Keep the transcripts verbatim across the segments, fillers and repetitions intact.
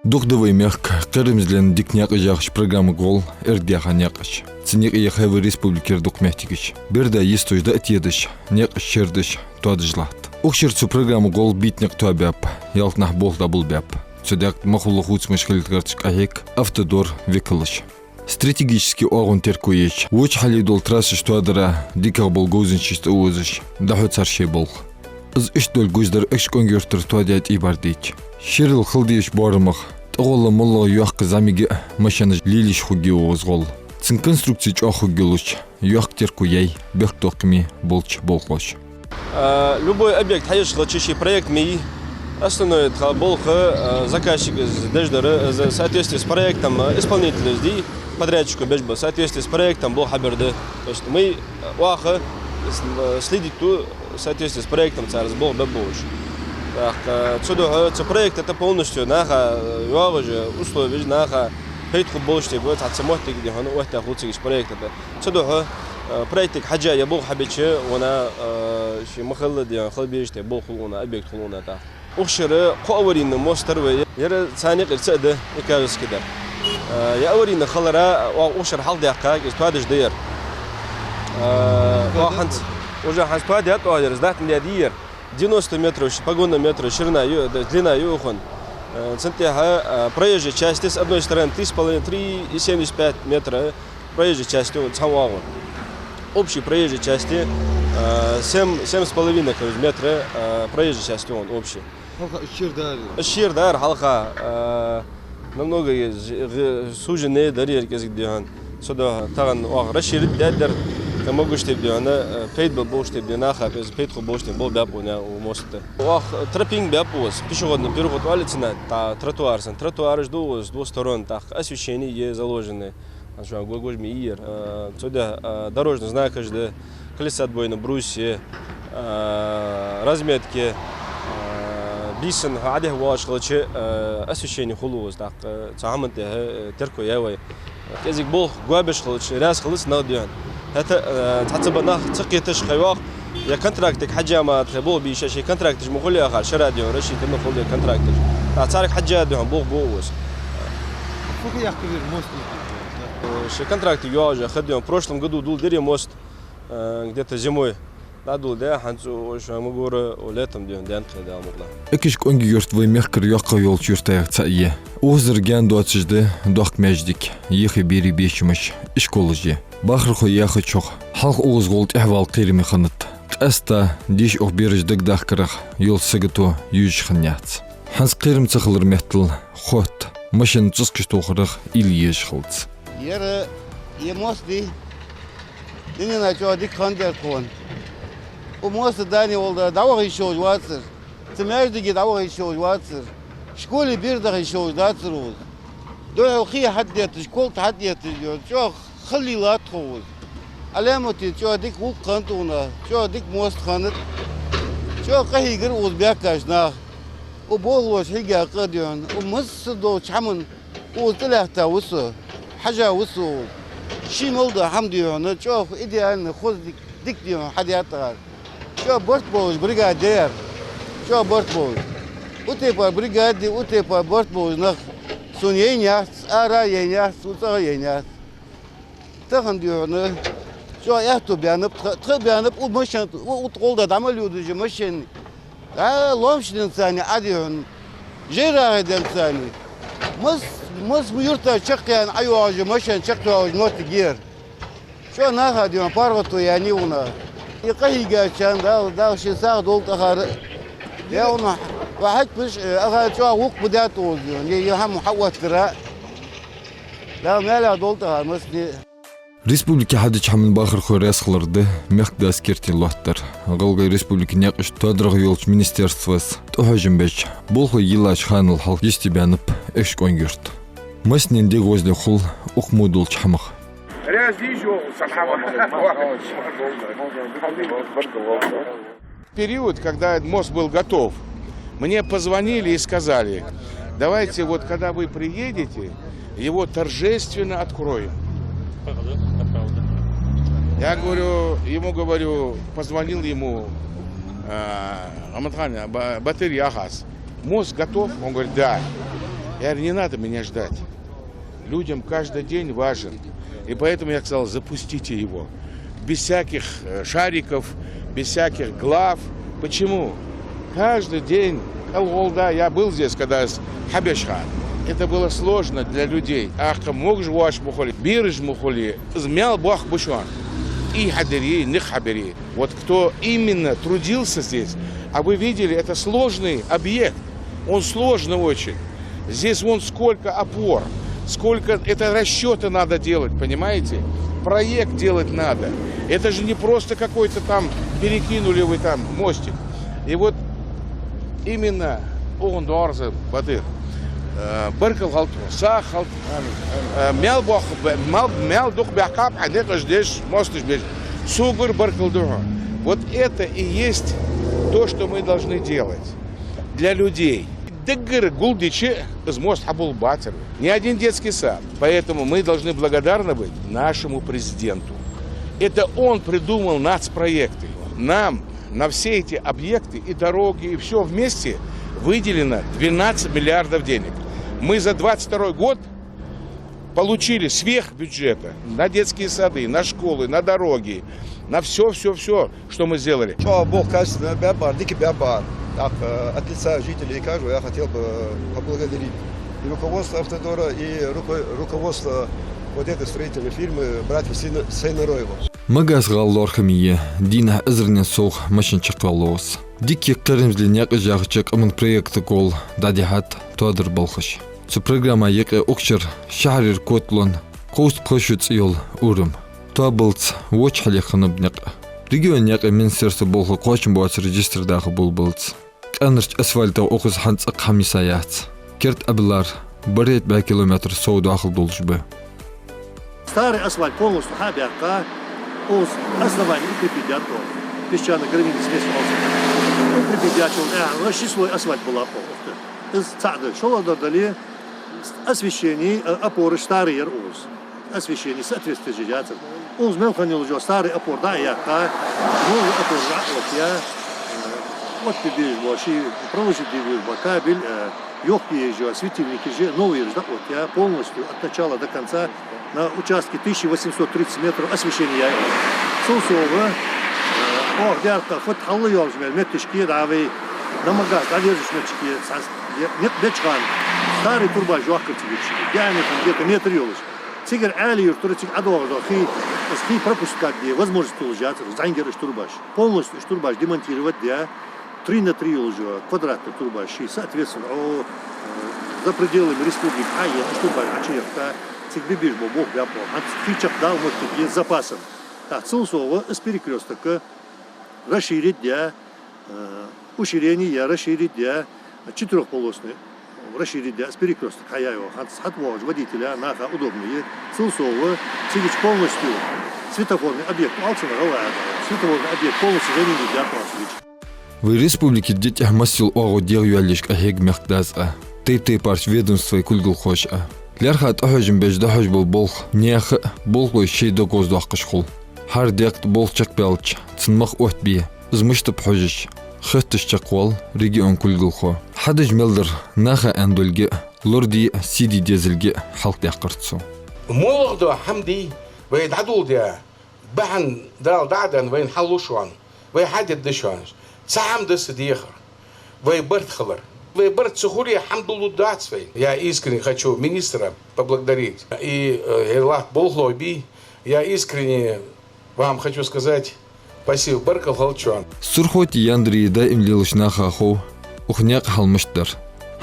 Дукха да вай мехка кхерамзлен дика наькъаш яхача программага гӀолла эргдаьха наькъаш. Цу наькъа яха вай республикера дукха моттигаш. Берда йистошта а тедаш, наькъаш шердаш, тоадаш латт. Укх шера цу программага гӀолла бийта никъ тоабаьб, ялхнахьа болх дӀаболабаьб. Цу даькъе ма хулла хувцамаш хилийта гӀерташ къахьег «Автодор» викалаш. Стратегически оагӀон терко еча, воча хьале дола трассаш тоадара дикагӀа бола говзанчашца озаш, дӀахьу цар шоай болх. Из иштта долга гуш дар Экажкъонгий-Юртара тоадаь тӀийбар дийцача. Шерал хила дезача боарамах тӀагӀолла моллагӀа йоккха зӀамига а машенаш лелаеш хургья укхаза гӀолла. Цун конструкци чӀоагӀа хургйолаш, йоккха терко яьй бехктокхаме болча болхлоша. А, любой объект хьаеш хилча ший проект ма йий. Основной тха болх, а, заказчика из деш дар, из в соответствии с проектом, а, исполнителя из дий, подрядчико беш ба, в соответствии с проектом болх хьабер да. То есть мы, а, оаха с-, а, следить ду, в соответствии с проектом цар из болх беш болаш. Так, а, цудухьа цу проекта тӀа полностью наха, а, йоагӀаш, условеш наха пайда хургболаш тӀа ба, цхьацца моттиг дий хьона оттаяь хул цига из проекта тӀа. Цудухьа, э, проектага хьежжа е болх хьабеча, вона, э, ший махалла дий хьона хила безаш тӀа болх хул вона, объект хул вона тӀаккха. Укх шера кхо аварийный мост дар вай. Ер царна юкъера цаӀ да, Экажевски дар. Э, е аварийный хилара, оаха укх шера хьалхадаьккха, из тоадеш да ер. Э, оаха хӀанз, уже хӀанз тоадаьд оаха ер, сдатандаь дий ер. Девяносто метров ш-, погонный метр ширина я, да, длина я укхун. Э, цун тӀехьа, э, проезжей части с одной стороны три с половиной, три и семьдесят пять метра. Проезжей части укхун цхьан оагӀон. Общей проезжей части, э, семь, семь с половиной, короче, метра, э, проезжей части укхун общей. Хьалха шера дар. Шера дар хьалха, э, намного е-, з-, г-, суженный дар ер кӀезига дий хьона. Цудухьа тахан оаха расширить даьд ер, тӀа могаш тайпа дий хьона, э, пайда ба болаш тайпа дий наха, кӀезига пайда хургболаш тайпа болх баьб вона укх моста тӀа. Оаха тропинка баьб укхаза, пешеходный переход оал цунах, тӀа тротуар санна. Тротуараш да укхаза, двусторонний, тӀаккха освещени я заложенный. Хьанз шоана гуш ма йий ер. Э, цудухьа, э, дорожный знакаш да, колесоотбойный брусья, э, разметки, э, бийсан хьо Ӏодехьа воалаш хилча, э, освещени хул укхаза, тӀаккха цу хӀаман тӀа, э, терко яьй вай. КӀезига болх гобеш хилча, раьза хилац нах дий хьона. ХӀаьта, э, цхьацца ба нах ца кхеташ ха йоах, е контрактага хьежжа ма тхе болх бе йиш я, шоай контракташ ма хулий яхар, шера дий хьона, расширительни хул ер контракташ. ТӀаккха царга хьежжа дий хьона болх бу укхаза. Фу яхкавир мост? Шоай контрактага йоагӀаш я ха дий хьона. В прошлом году доладир ер мост, э, где-то зимой. ДӀадоладаь, хӀанз цу шоана ма гора, летом дий хьона даьнна кхы, Дала мукъалахь. Экажкъонгий-Юрт вай мехкара йоккхагӀа йолча юртех цаӀ я. Укхазара гаьна доацаш да доккха маьждиг, йихи берий бечамаш, ишколаш я. Бахархой яхачох, хьалха укхаза гӀолла тӀехвала кхераме хиннад. Къаьстта деша укх бераш дагадахкарах йола сагото юзаш хиннаяц. ХӀанз кхерам ца хилара меттала хотта, машен цӀускаш тохарах уйла езаш хилац. Ер, ер мост дий, дунен чу дика хиннадар тхона. Укх моста дани волда дӀаваха йиш йолаш вацар. Цу маьждиге дӀаваха йиш йолаш вацар. Школе бер даха йиш йолаш дацар укхаза. Духхьал хий хьадетташ, колт хьадетташ, чӀоагӀа хала латт тхо укхаза. Ӏаламате чӀоагӀа дика гӀулакх хиннад укхунах, чӀоагӀа дика мост хиннад. ЧӀоагӀа къахьийгар укхаза баьхкача наха. Укх болхлоша хьийга къа дий хьона, укх масса долча хӀаман укхаза тӀалаьтта ва со, хьежа ва со укхаза. Ший мел дола хӀама дий хьона, чӀоагӀа идеально, хоза дика, дика дий хьона хьадаьд тӀехьара. ЧӀоагӀа барт болаш бригада да ер. ЧӀоагӀа барт болаш. Укх тайпара бригада, укх тайпара барт болаш нах сона яйнаяц, ара яйнаяц, цу цӀагӀа яйнаяц. Тахан дий хьона чӀоагӀа аьттув баьннаб тха, тха баьннаб укх машен, у-, укх гӀолла дӀа мел йодаш я машен. ДӀа лоамашта денз царна Ӏа дий хьона, жайрагӀа денз царна. Масс-, масса юртара чакхъяьнна ӀайоагӀаш я машен, чакхйоагӀаш моттиг я ер. ЧӀоагӀа наха дий хьона паргӀато яьннай укхунах. Из къахьийгачарна Дала, Дала ший сагӀа долда тӀехьара. Е укхунах, ва хьакимаш, э, ахар чӀоагӀа гӀулакх баьб укхаза дий хьона, е, е хӀама хьаоттадара. Дала маьлехьа долда тӀехьара массане. Республике хьадеча хӀаман бахархой раьза хилар да мехкдас керте лоаттадар. ГӀалгӀай Республика наькъаш тоадарах йолча министерствос тӀахьожам беча, болхлой йиллача ханал хьалха йисте баьннаб Экажкъонгий-Юрт. Массанена дега гӀозле хул укх мо долча хӀамах. Раьза дий шо, сахьаба? Период, когда этот мост был готов, мне позвонили и сказали: «Давайте, вот, когда вы приедете, его торжественно откроем». Я говорю, ему говорю, позвонил ему, э, Аматхан, Ба-, Батыр яхаш. «Мост готов?» Он говорит: «Да». Я говорю: «Не надо меня ждать. Людям каждый день важен». И поэтому я сказал: «Запустите его». Без всяких э, шариков, без всяких глав. Почему? Каждый день кӀалгӀолла, я был здесь, когда с-, хьабеш хана. Это было сложно для людей. Ахка могаш вош мухули, бирж мухули, из мел бах бушон. И хьадери, нах хьабери. Вот кто именно трудился здесь, а вы видели, это сложный объект. Он сложный очень. Здесь вон сколько опор, сколько это расчёты надо делать, понимаете? Проект делать надо. Это же не просто какой-то там перекинули вы там мостик. И вот именно он должен, вот это, э, баркал хилда, сагӀа хилда, э, мел бах, мел, мел дукха баьхкаб хьа никъаш деш, мосташ беш. Согара баркал да хьона. Вот это и есть то, что мы должны делать для людей. Даггара гулдича из мост хьабулларгбацар ни один детский сад. Поэтому мы должны благодарны быть нашему президенту. Это он придумал нацпроекты. Нам на все эти объекты, и дороги, и всё вместе выделено двенадцать миллиардов денег. Мы за двадцать второй год получили сверх бюджета на детские сады, на школы, на дороги, на всё, всё, всё, что мы сделали. ЧӀоагӀа болх качественно баьб, дика баьб. Так, э, от лица жителей Икажева я хотел бы поблагодарить и руководство Автодора, и руко-, руководство вот этой строительной фирмы братьев Сина-, Сайнароева. Магас гӀала лоархӀаме дийнахьа эзарнена совгӀа машин чакхваьлла ва из. Дикка кхерамзле наькъаш яхача къаман проектага гӀолла дӀадихьад тоадара балхаш. Цу программа юкъе укх шера шахьарера котало кховзткъа пхи шу цӀи йола урам. Тоабалца воча хьале хиннаб никъ. Региона наькъа министерства болхлой кхоачам боаца регистр даха болабалца, къаьнарча асфальтах укхаза хӀанз цӀаккха хӀама йисаяц. Керда Ӏабиллар бархӀитта бӀаь километр сов доахал долаш ба. Старый асфальт полностью хьабаьккха, укхаза основание укрепить даьд оаха. Песчано-гравийный смесь оалаш. Укрепить даьчул тӀехьагӀа ши слой асфальт биллаб оаха. Из цаӀ да. ШоллагӀдар дале, освещение, э, опораш старый яр укхаза. Освещение соответствует же яцар. Укхаза мел хинна йола старый опор дӀа а яьккха, новый опор дӀа а оттаяь, э, оттабе безаш бола, ший проложить де безаш бола кабель, э, йохка езаш йола светильникаш а новыйраш дӀа а оттаяь, полностью от начала до конца на участке тысяча восемьсот тридцать метров освещение яьй оаха. Цул совгӀа, э, оаха даьр-кха фуд хьалла йолча мел метташка дӀа вай, на Магас дӀадерзача метташка цхьа никъ беча хана, старый турбаш йоахкар цига, диаметр где-то метр йолаш. Цигара Ӏаьлий-Юртара цига ӀодоагӀаш дола хий, из хий пропускать де возможность йолаш яцар, зӀамига яр уж турбаш. Полностью уж турбаш демонтировать даь, три на три йолаш йола квадратный турбаш, ший соответственно, о, э, за пределами республики Ӏоехка, уж турбаш Ӏочуехка, цига бе безаш бола болх баьб оаха. ХӀанз хий чакхдала моттиг я с запасом. ТӀаккха цул совгӀа из перекрёсток расширить даь, э, уширение яь, расширить даь, четырёхполосный расширить даь, из перекрёсток хьаяь оаха. ХӀанз хьатӀавоагӀача водителя, наха удобно я. Цул совгӀа цига полностью светофорный объект, алцана гӀалгӀай, светофорный объект полностью заменить даьд оаха цига. Вай республике ди тӀехьа массайола оагӀув дегӀайоалаеш къахьег мехкдас а, тайп-тайпарча ведомствай кулгалхоша а. ЛаьрхӀа тӀахьожам беш дӀахьош бола болх наьха а, болхлой шоай дог гӀоздоаккхаш хул. ХӀара декъе болх чакхбаьлча, цун мах оттабе, из мишта ба хьожаш, хетташ чакхвоал региона кулгалхо. Хьадеш мел дар наха аьнна долга а, лораде а, сий де дезалга а хьалхадаьккхар цо. МоллагӀа дола хӀама дий, вай дӀадоладаь, бахьан Дала дӀа а денна, вайна хьалуш ван, вай хьадергда шоана. Цхьа хӀама да са дехар. Вай барт хилар. Вай барт ца хуле, хӀама дуллуш дац вай. Я искренне хочу министра поблагодарить. И, э, ер латта болхлой бий, я искренне вам хочу сказать спасибо, баркал хилда шоана. Сурхоти Яндаре даим лелаш наха хов укх наькъа хьал мишта дар.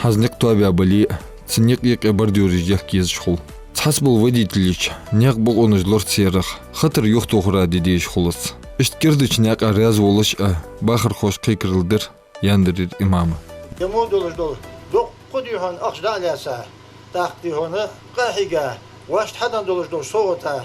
ХӀанз никъ тоабаь бале а, цу наькъа юкъе бордюраш ехка езаш хул. Цхьацца бола водителаш наькъа бокъонаш лорацарах хатар юхатохара де дезаш хул из. Иштта кердача наькъа раьза волаш а, бахархошта кхайкарал дир Яндарера имама. Е мо долаш дола дукха дий хьона ахча дӀа а лаьца, тӀаккха дий хьона къахьийга, вайшта хьаденна долаш дола совгӀата,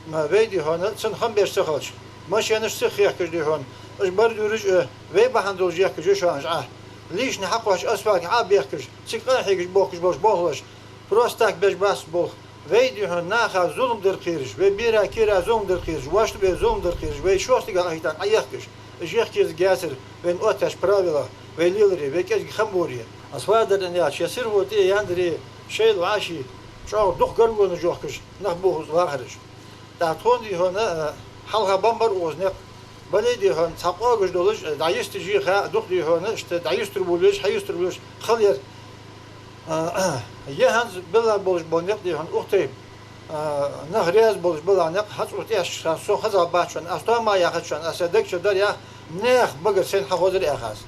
ма вай дий хьона цунна хам беш ца хилча, машенаш сиха хехкаш дий хьона, уж бордюраш а вай бахьан долаш ехкаш я шоана уж Ӏа. Лишний хьакхоачача асфальтага Ӏа а бехкаш, цига къахьегаш бохкаш болаш болхлой, просто так беш бац болх. Вай дий хьона наха зулам дар кхераш, вай бера кера зулам дар кхераш, вайшта бе зулам дар кхераш, вай шоастига ахийтан Ӏа ехкаш. Уж ехка езаргьяцар вайна оттаеш правилах. вай леларе, вай кӀезига хам боре. Аз фу дар аьнна аьлча, ер сирхо тӀа, яндаре, шоайла вӀаший чӀоагӀа дукха гаргонаш йохкаш нах ба укхаза вахараш. ТӀаккха тхона, дий хьона, а, хьалха беннабар укхаза никъ. Бале, дий хьона, цхьа къогаш долаш, а, дӀаюсташ йий ха, дукха, дий хьона, иштта дӀаюстар болаш, хьаюстар болаш хала яр. А, е хӀанз билла болаш бола никъ, дий хьона, укх тайпа, а, нах раьза болаш билла никъ, хӀанз укх тӀехьашка ха со хеза бац шоана, аз тоам яхац шоана, аз сай дег чу дар яха, наьха багара сайна хьахозар яха аз.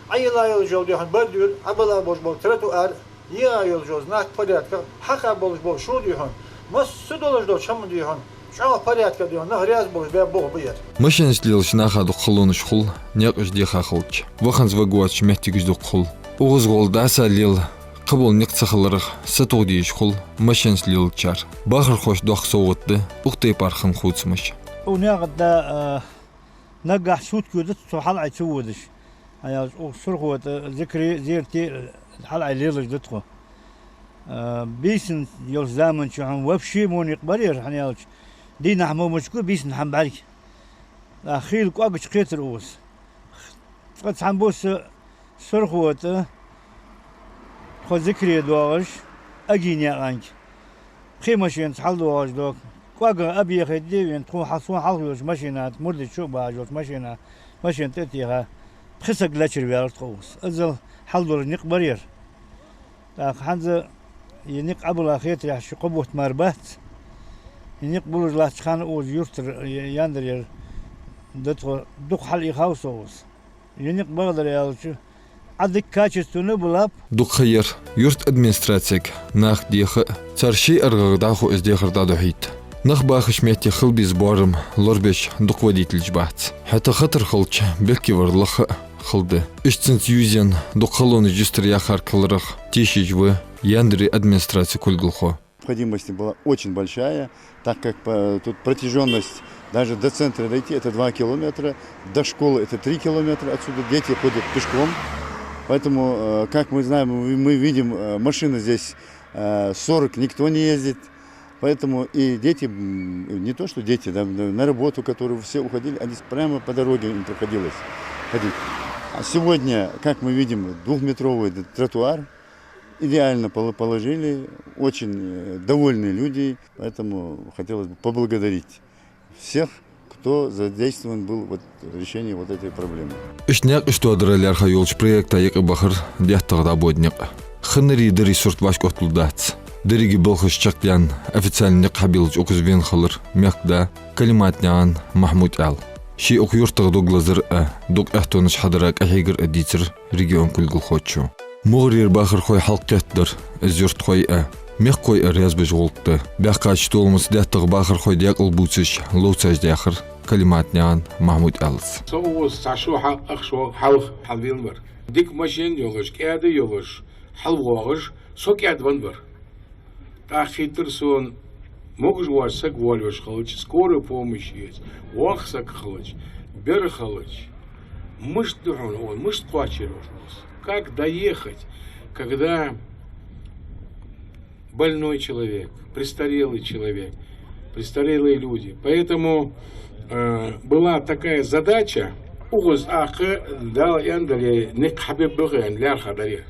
Ӏайилла йолаш йола, дий хьона, бордюр, Ӏабилла болаш бола тротуар, йига йолаш йола знак порядка, хьакха болаш бола шу, дий хьона, масса долаш долча хӀаман, дий хьона, чӀоагӀа порядка, дий хьона, нах раьза болаш баь болх ба ер. Машенашца лелаш наха дукха халонаш хул, наькъаш деха хилча. Ваханза варгвоацача моттигаш дукха хул. Укхаза гӀолла дӀаса лела, кхыбола никъ ца хиларах, сатоха дезаш хул машенашца лелачар. Бахархошта доккха совгӀат да укх тайпара хинна хувцамаш. Укх наькъа тӀа, а, наггахьа сутка йодац цо хьалъай ца водаш. ХӀана аьлча, укх Сурхо тӀа, Зикре, Зерате хьалъай лелаш да тхо. А, бийсанна йолча заман чухь вообще во никъ бар ер, хӀана аьлча, дийнахьа мо мича гу, бийсанна хьа бӀарга. А, хийла кӀоагача кхетар укхаза. Цкъа цхьан буса Сурхо тӀа тхо Зикре доагӀаш, Агийнаькъанга, пхи машенаца хьалдоагӀаш дог. КӀоагах объехать де вена, тхона хьал-, сона хьалха йолча машина, мурдаш чу а бахаш йолча машина, машен тӀатеха, пхи саг лечар ваьлар тхо укхаза. Азал хьал долаш никъ бар ер. ТӀаккха хӀанз ер никъ Ӏабилла хетарехь, ши-кхо бутт мара бац. Ер никъ булаш латтача хана укхаза юртара, я-, яндар яр да тхо, дукха хьалъийхав со укхаза. Ер никъ бакъдар аьлча, Ӏа дика качественно биллаб. Дукха ха яр юрта администрацега, наха деха а, цар ший аргӀагӀа дӀахо из дехар дӀадохьийта. Нах бахача метте хила беза боарам лорабеш дукха водителаш бац. ХӀаьта хатар хилча, бехке вар лаха а хала да. Иштта цунца ювзаенна, дукха халонаш юстаръяхар кхаларах тешаш ва яндари администраце кулгалхо. Необходимость была очень большая, так как по-, тут протяжённость даже до центра дойти — это два километра, до школы — это три километра, отсюда дети ходят пешком. Поэтому, э, как мы знаем, мы, мы видим, э, машины здесь, э, сорок никто не ездит. Поэтому и дети, м, не то что дети, да, на, на работу, которые все уходили, они с-, прямо по дороге им приходилось ходить. А сегодня, как мы видим, двухметровый д-, тротуар, идеально пол-, положили, очень, э, довольны люди, поэтому хотелось бы поблагодарить всех, кто задействован был вот в решении вот этой проблемы. Иштта наькъаш тоадара лаьрхӀа йолча проекта юкъе бахар ДаьттагӀа дӀабода никъ. Хиннари дари сурт вӀашкаотталуш дац. Деррига балхаш чакхдаьнна, официально никъ хьабийллача укхаза вена хилар мехкда Калиматнаькъан Махьмуд-Ӏаьла. Ше укх юртах дог лазар а, дукха аьттонаш хьадара къахьегар а дийцар регион кулгалхочо. МугӀарера бахархой хьалкхетадар, из юртахой а, мехкахой а раьза беш гӀулакх да. Баьккхача толамца ДаьттагӀа бахархой даькъала бувцаш, ловцаш даьхар Калиматнаькъан Махьмуд-Ӏаьлас. Со укхаза цхьа шу хьа-, ах шу хьалха хьавенавар. Дика машен йолаш, кӀаьда йолаш, хьалвоагӀаш, со кӀаьда венавар. ТӀаккха хийтар сона, могаш вола саг волавеш хилча, скорая помощь еза, воккха саг хилча, бер хилча, мишта да хьона, мишта кхоачара оаш укхаза? Как доехать, когда больной человек, престарелый человек, престарелые люди? Поэтому, э, была такая задача, укхаза тӀаккха Дала аьнна дале, никъ хьабергба-кх аьнна лаьрхӀа дар ер.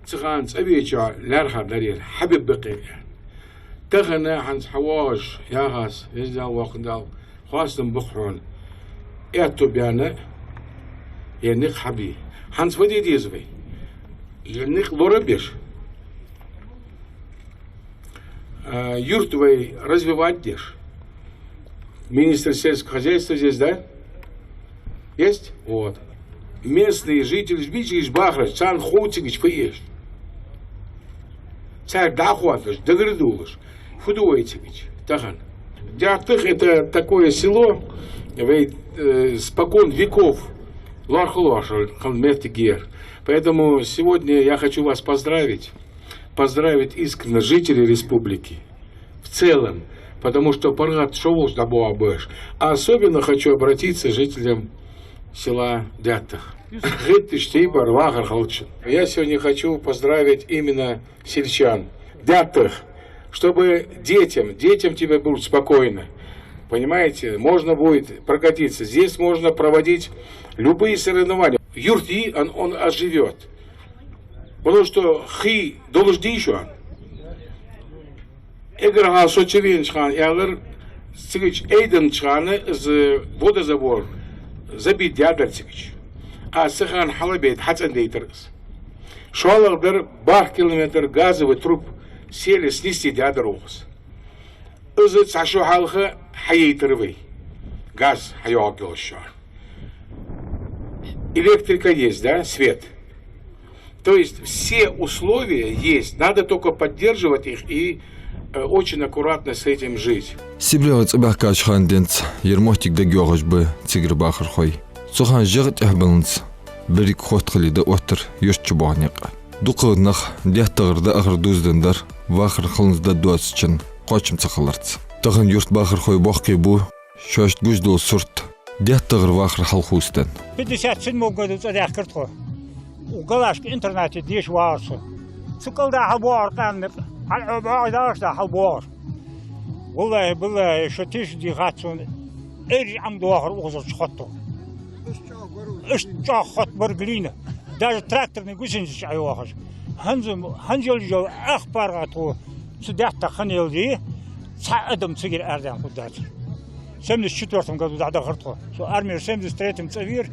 Цу хана цӀавеча лаьрхӀа дар ер, хьабергба-кх аьнна. Тахан хӀанз хьавоагӀаш, яхаш, Веза Даьла, Воккха Даьла, хоастам ба-кх хьона. Аьттув баьнна, ер никъ хьабе. ХӀанз фу де деза вай? Ер никъ лорабеш, а, юрт вай развивать деш. Министр сельского хозяйства здесь, да? Есть? Вот. Местные жители, бийчагаш бахараш, царна хов цига фу эш. Царга дӀахоадалаш, дагардоалаш, фу ду вай цига тахан? Даьттагӏа — это такое село, вай, э, спокон веков лоархӀалоацаш хинна моттиг я ер. Поэтому сегодня я хочу вас поздравить, поздравить искренне жителей республики в целом, потому что паргӀата шо волча дӀабоагӀа баш. А особенно хочу обратиться к жителям села Даьттагӏа. ГӀитташ тайпара вахар хилча. Я сегодня хочу поздравить именно сельчан, Даьттагӏа, чтобы детям, детям тебе будут спокойно. Понимаете, можно будет прокатиться. Здесь можно проводить любые соревнования. Юрт йий, он, он оживёт. Потому что хий долаш дий шоана. Эггара хьалха со чувенача хана аьлар, цигача айденнача хана из водозабор забит даьдар цигача. Аз цу хана хьалабайта хьацӀендайтар из. ШоллагӀдар бархӀ километр газовый труб сели снести даьдар укхаза. Из цхьа шу хьалха хьаяйтар вай. Газ хьайоагӀаргйолаш шоана. Электрика есть, да, свет. То есть все условия есть, надо только поддерживать их и, э, очень аккуратно с этим жить. СибрегӀа цӀабаьхкача хана денз ер моттиг дагайоагӀаш ба цигара бахархой. Цу хана жагӀа тӀехьабеннанца беррига хотта хилий да оттар юрта чу боагӀа никъ. Дукхагӏа нах деттагӏара даа ахар дуздаь дар, вахар хиланза дад доацачун кхоачам ца хиларца. Тахан юрта бахархой боккхий ба, шоашта гуш дола сурт деттагӏара вахар хьалхувсаденна. Пятьдесят седьмом году цӏадаьхкар тхо. Укх Галашка интернате деша вагӏар со. Цу кӏалдагӏа хьалбоагӏар къаьнна никъ. Хьал Ӏобоагӏаш далаш да хьалбоагӏар. Валлахӏи, биллахӏи, шо тешаш дий хац сона, эржа Ӏомадоахар укхазарча хотто. Иштта чӏоагӏа хотта бар глина. Даже тракторный гусеницаш Ӏойоахаш. ХӀанз, хӀанз йолаш йола ах паргӏато цу деттах хинна яле, цхьа адам цигара арадаьнна хургдацар. Семьдесят четвёртом году дӏадахар тхо. Со армера семьдесят третьем цӏавера,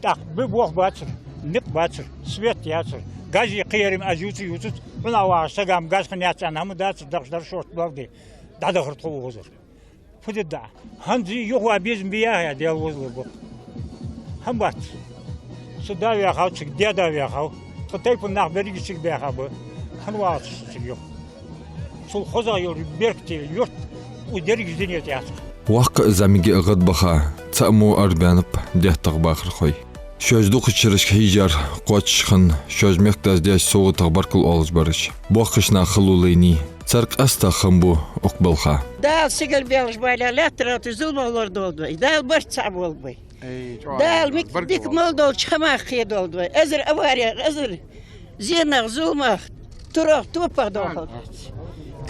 тӏаккха бе болх бацар, никъ бацар, свет яцар. Газе кхерам аз ювца ювцац, хьунагӏа вагӏаш сага-м газ хинна яц аьнна хӏама дацар, дахаш дар шортта балде. ДӀадахар тхо укхазара. Фу де деза? ХӀанз юха ваха безам бий яхе, Даьла возалур ба. ХӀама бац. Са да ваьхав цига, даь-да ваьхав. Тха тайпан нах беррига цига баьха ба. ХӀана вагӀац со цига юха? Цул хозагӀа йола беркате юрт укх деррига дунен тӀа яц. Воккха а, зӏамига а гӀадбаха, цаӏ мо арабаьннаб деттагӏа бахархой. Шоаш дукхача шерашка хьежар кхоачаш хинна, шоаш мехкдас деш совгӏатах баркал оалаш бараш. Боккхийча наха хало лайнай, цар къаьстта хам бу укх балха. Дала сигала белхаш бале, лаьттара тӀа зуламах лорадолда вай. Дала барт цхьа болба вай. Эй, чӏоагӏа Дала мик-, баркал дика мел долча хӏамах кхедолда вай. Эзар аварех, эзар зенах, зуламах, турах, топах дохалдац.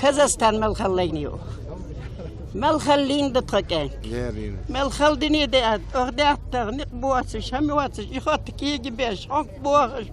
Казахстан мел хала лайнай укхо. Мел хала лийннад тха кӏаьнк. Лерина. Мел хала дунен да, оаха деттагӏа никъ боацаш, хӏама боацаш, и хотта кега беш, хьогга боахаш.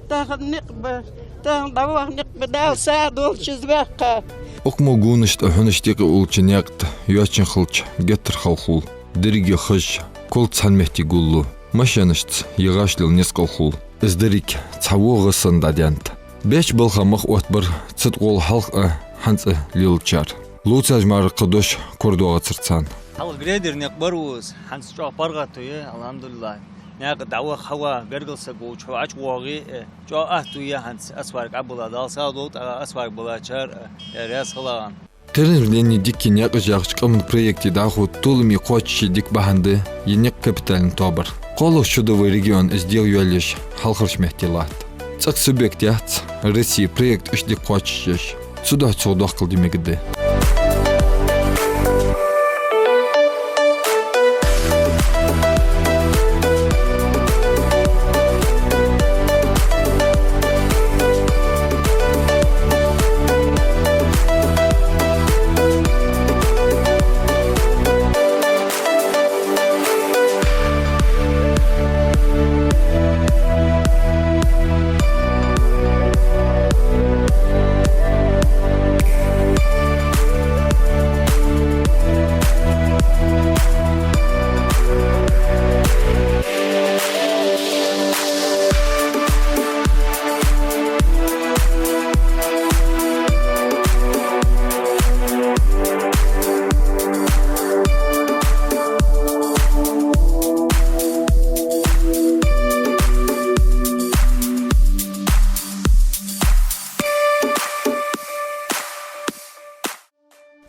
Тахан никъ ба, тахан дӏаваха никъ ба, Дала сагӏа долда шоаш ваьккха. Укх мо гонашта а, хьунашта а юкъе уллача наькъа тӏа йоацаш хилча геттара хала хул. Деррига хоза, кулг цхьан метте гуллу, машенашца егаш лела низ къахьегаш хул. Из деррига цхьа вогӏа санна дӏадаьннад. Беча балха мах оттабар цу тӏа гӏолла хьалха а, хӏанз а лелачар. Лувцаш мара кхы дош корадоагӏацар царна. Хьалха грейдер никъ бар укхаза, хӏанз чӏоагӏа паргӏато я, алхьамдулиллахӏ. Наькъа дӏаваха хьава, гаргара саг волча хьо Ӏочувоагӏе, э, чӏоагӏа аьттув я хӏанз асфальт къабала. Дала сагӏа долда, тӏаккха асфальт балачар, э, раьза хиларгда. Кхерам лийннай дикка наькъаш яхача къаман проекте дӏахо толаме кхоачашъе дика бахьан да ер никъ капитальни тоабар. КхоалагӀа шу да вай регион из дегӏайоалаеш хьалхарча метте латт. Цӏаккха субъект яц Россе проект иштта дика кхоачашъеш. Цудухьа цох доккхал де мегаргда.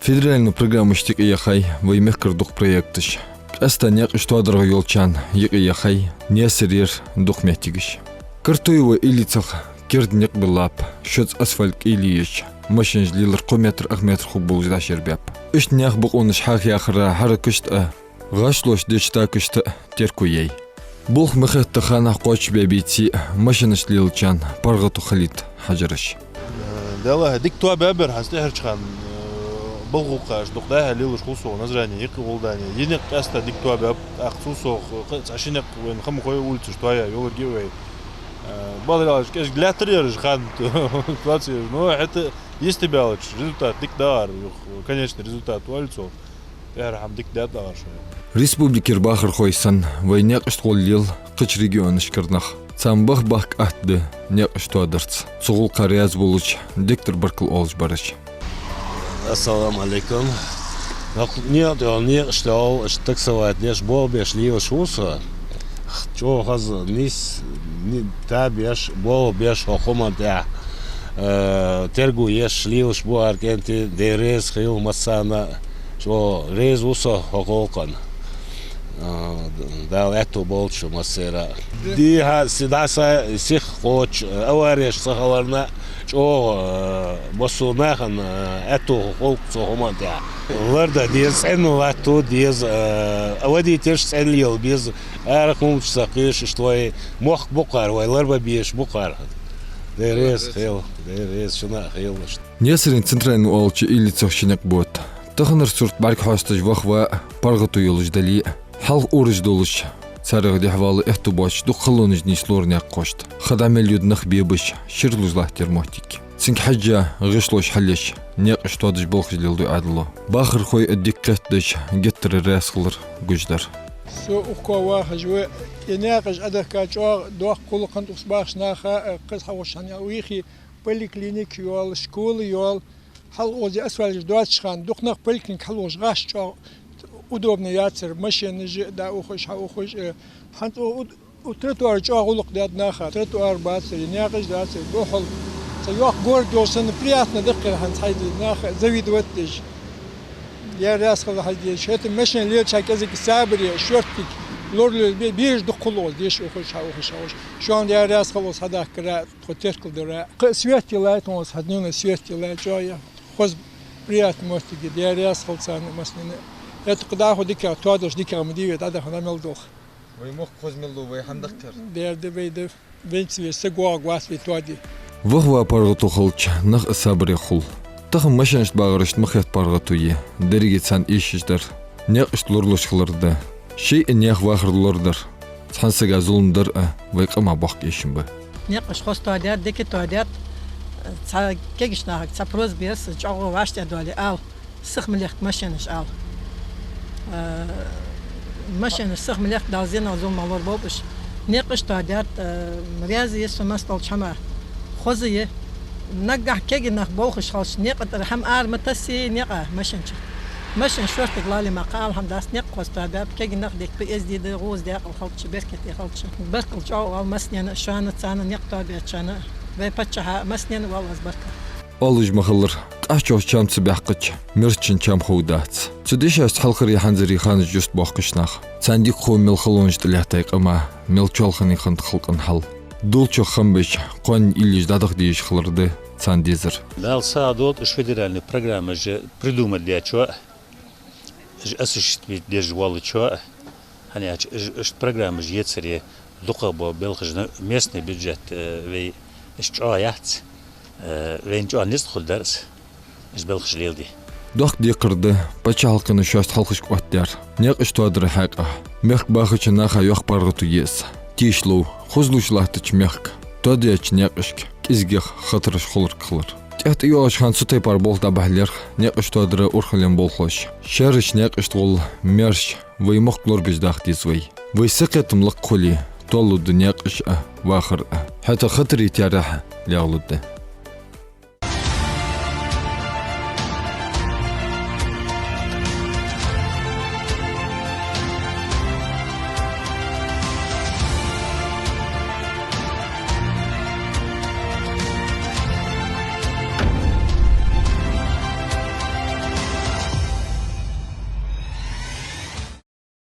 Федеральни программашта юкъе яхай вай мехкара дукха проекташ. Къаьстта наькъаш тоадаргӏа йолчарна юкъе яхай Наьсарера дукха моттигаш. Картуева Ильицах керда никъ биллаб, шозза асфальт кӏийле еш, машинаш лелар кхо метр, ах метр хургболаш дӏашербаьб. Иштта наьха бокъонаш хьахаяхара хьаракашта а, гӏашлош деча такашта а терко яьй. Болх ма хетта ханнахьа кхоачашбаьбеце а, машинаш лелачарна паргӏато хилийта хьажараш. Далла дика тоабаьбар хӏанз тӏеххьарча хана, э, Балха гӀулакхаш дукха дӀа-хьа лелаш хул со Назране, Юкъе гӀолла дӀа а. Ер никъ къаьстта дика тоабаьб, тӀаккха цул совгӀа кхы а цхьа ши никъ вайна ха ма хой улицаш тоаяь, йолаш-йолаш вай. Э, бакъдар аьлча, кӀезига лаьттар ераш ханна ситуацеш, но хӀаьта йистебаьлча результат дика дагӀар, юха конечный результат оал цох. ТӀехьара хӀама дика даьд аьлар шоана. Республикера бахархой санна, вай наькъашта гӀолла лела кхыча регионашкара нах. Царна баха бахка атта да наькъаш тоадарца. Цу гӀулакха раьза болча дегтӀара баркал оалаш бар уж. Ассаламу Ӏалайкум. Нах некъа тӀа йола, наькъаш тӀа йола, иштта таксовать деш, болх беш лелаш ва со. ЧӀоагӀа хоза, нийса, ни-, тоаба еш, болх беш хӀокху хӀуман тӀа, э, терго еш лелаш ба хӀара кӀентий, Даьла раьза хилва массарна. ЧӀоагӀа раьза ва со хӀокху гӀулакха. А, Дала аьттув болба шо массайра. Дехьа си-, дӀа са сиха кхочу, авареш ца хиларна, чӀоагӀа, а, массо нахана, а, аьттув хул цу хӀуман тӀа. Ларда деза, цӀена латта деза, а, водителаш цӀена лела беза, арахьа хӀуманаш ца кхоачаш, иштта вай мохк бу кхар, вай ларба безаш бу кхар. Даьла раьза хилва, Даьла раьза шоана а хилва. Несарен центральни оалача Илицах ши никъ бутт. Таханара сурт бӀарга хьоасташ ваха ва а, паргӀато йолаш дале а. Хьалха ураж долаш, царех дехьавала аьттув боацаш дукха халонаш нийслора наькъахошта. Ха дӀа мел йода нах бебаш, ширла латтар моттиг. Цунга хьежжа гӀишлош хьалъеш, наькъаш тоадеш балхаш леладу Ӏаьдало. Бахархой а дика кхетадеш, геттара раьза хилар гуш дар. Со укхо вахаш ва, е наькъаш Ӏодехка чӀоагӀа доккха гӀулакх хиннад укхаза бахача наха, а, кхаза хьахьош хьан вийхи, поликлиника йола, школа йола, хьалха укхаза асфальташ доацача хана дукха нах поликлиника хьалха гӀаш чӀоагӀа удобно яцар, машинаш а дӀаухаш, хьаухаш, э, хӀанз у, у, у тротуар чӀоагӀа гӀулакх даьд наха, тротуар бацар, наькъаш дацар, духьал. Цхьа йоккха город йолаш санна приятно даккхар хӀанз хьайна наха завидовать деш. Даьла раьза хилва хьайна дезаш. ХӀаьта машина лелача кӀезига сабаре, шорттига, лоралуш бе-, безаш дукха хул укхаза, деш ухаш, хьаухаш, хьаухаш. Шоана Даьла раьза хилва укхаза хьадахкара. Тхо теркал дора. Кхы свет йилла тхона, хьа дневной свет йилла чӀоагӀа. Хоза приятный моттиг я, Даьла раьза хилва царна массанена. ХӀаьта кхы дӀахо дикагӀа, тоадеш дикагӀа ма дий вай, дӀадаха мел долх. Вай мохк хоза мел ду, вай хӀама дахкар. Даьра да вай да, венца вай саг воагӀаргвац вай тоаде. Ваха ва паргӀато хилча, нах а сабаре хул. Тахан машинашта багӀарашта ма хетта паргӀато я, деррига царна эшаш дар. Наькъашта лоралуш хилар да. Шоай а наьха вахар лорадар. Цхьан сага зулам дар а вай къама боккха эшам ба. Наькъаш хоза тоадаьд, дика тоадаьд. Цхьа кегийча нахага цхьа просьба я са, чӀоагӀа вӀаштӀехьадоале ала, сиха ма лехка машинаш ала. Э, машинаш сиха ма лехка, Дала зенах, зуламах лораболба уж. Наькъаш тоадаьд, э, раьза я со массадолча хӀамах. Хоза я. Наггахьа кегий нах болхаш хилча, наькъа тӀара хӀама ара ма тассе наькъа машинчура. Машин шорттига лале мара кхы ала хӀама дац, наькъ хоза тоабаьб, кегий нах дика ба, эздий да, гӀоза даькъала хилча, беркате хилча. Баркал чӀоагӀа оал массанена, шоана, царна, наькъ тоабаьчарна, вай паччахьа, массанена оал аз баркал. Оалаш ма хиллара, къахьчох чам ца баьккхача, мерчан чам хов дац. Цу дешашца хьалхареи хӀанзареи ханаш юстбоаккхаш нах. Царна дика хов мел халонаш тӀалаьттай къама, мел чоалхане хиннад халкъа хьал. Долчох хам беш, кхоанен иллеш дӀадаха дезаш хилар да царна дезар. Дала сагӀа долда, уж федеральни программаш придумать даьчоа, уж осуществить деш волчоа, хӀана аьлча уж, уж программаш ецаре дукхагӀбола белхаш, местный бюджет, э, вай уж чӀоагӀа яц, э, вайна чӀоагӀа низ хургдар из. Уж белхаш леладе. Доккха декхар да паччахьалкхено шоашта хьалхашка оттадаьр. Наькъаш тоадара хьакъехьа мехка бахача наха йоккха паргӀато я из. Тешалу, хозлуш латтача мехка, тоадаьча наькъашка кӀезигагӀа хатараш хуларгхилар. ТӀехьа тӀайоагӀача хана цу тайпара болх дӀабахьа лаьрхӀа наькъаш тоадара урхален болхлоша. Шаьрача наькъашта гӀолла маьрша вай мохк лорабеш даха деза вай. Вай сакхетам лакха хуле, тоалургда наькъаш а, вахар а. ХӀаьта хатарий таьрахьа лаьгӀлургда.